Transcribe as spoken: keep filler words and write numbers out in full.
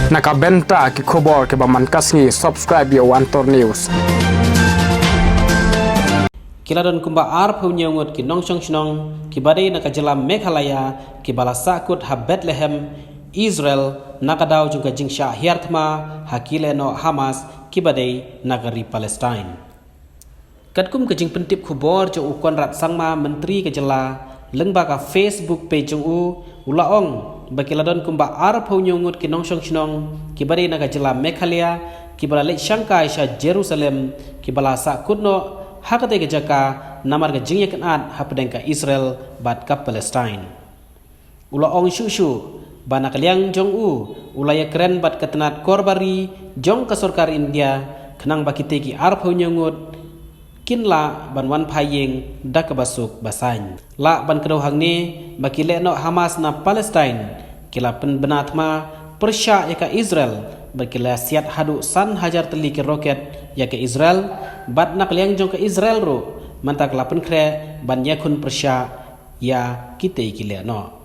Na ka bynta ki khubor kiba man ka sngi, subscribe ïa u Antor News. Ki la don kumba arphew hynñiew ngut ki nongshong shnong kiba dei na ka jylla Meghalaya kiba la sahkut ha Bethlehem, Israel, na ka daw jong ka jingshah hiar thma ha ki lehnoh Hamas kiba dei na ka ri Palestine. Katkum ka jingpyntip khubor jong u Conrad Sangma, Myntri ka jylla, lyngba ka Facebook page jong u, u la ong ba ki la don kumba arphew hynñiew ngut ki nongshong shnong kiba dei na ka jylla Meghalaya kiba la leit shangkai sha Jerusalem, kiba la sahkut noh ha katei ka jaka namar ka jingïakynad hapdeng ka Israel bad ka Palestine. U la ong shuh shuh ba na ka liang jong u, u la ïakren bad ka tnat korbari jong ka sorkar India khnang ba kitei ki arphew hynñiew ngut kin lah ban wan phai ïing da kaba suk ba saiñ. Lah ban kdew hangne ba ki lehnoh Hamas na Palestine ki la pynbna thma pyrshah ïa ka Israel bad ki la siat haduh san hajar tylli ki roket ïa ka Israel, bad na ka liang jong ka Israel ruh mynta ka la pynkhreh ban ïakhun pyrshah ïa kitei ki lehnoh.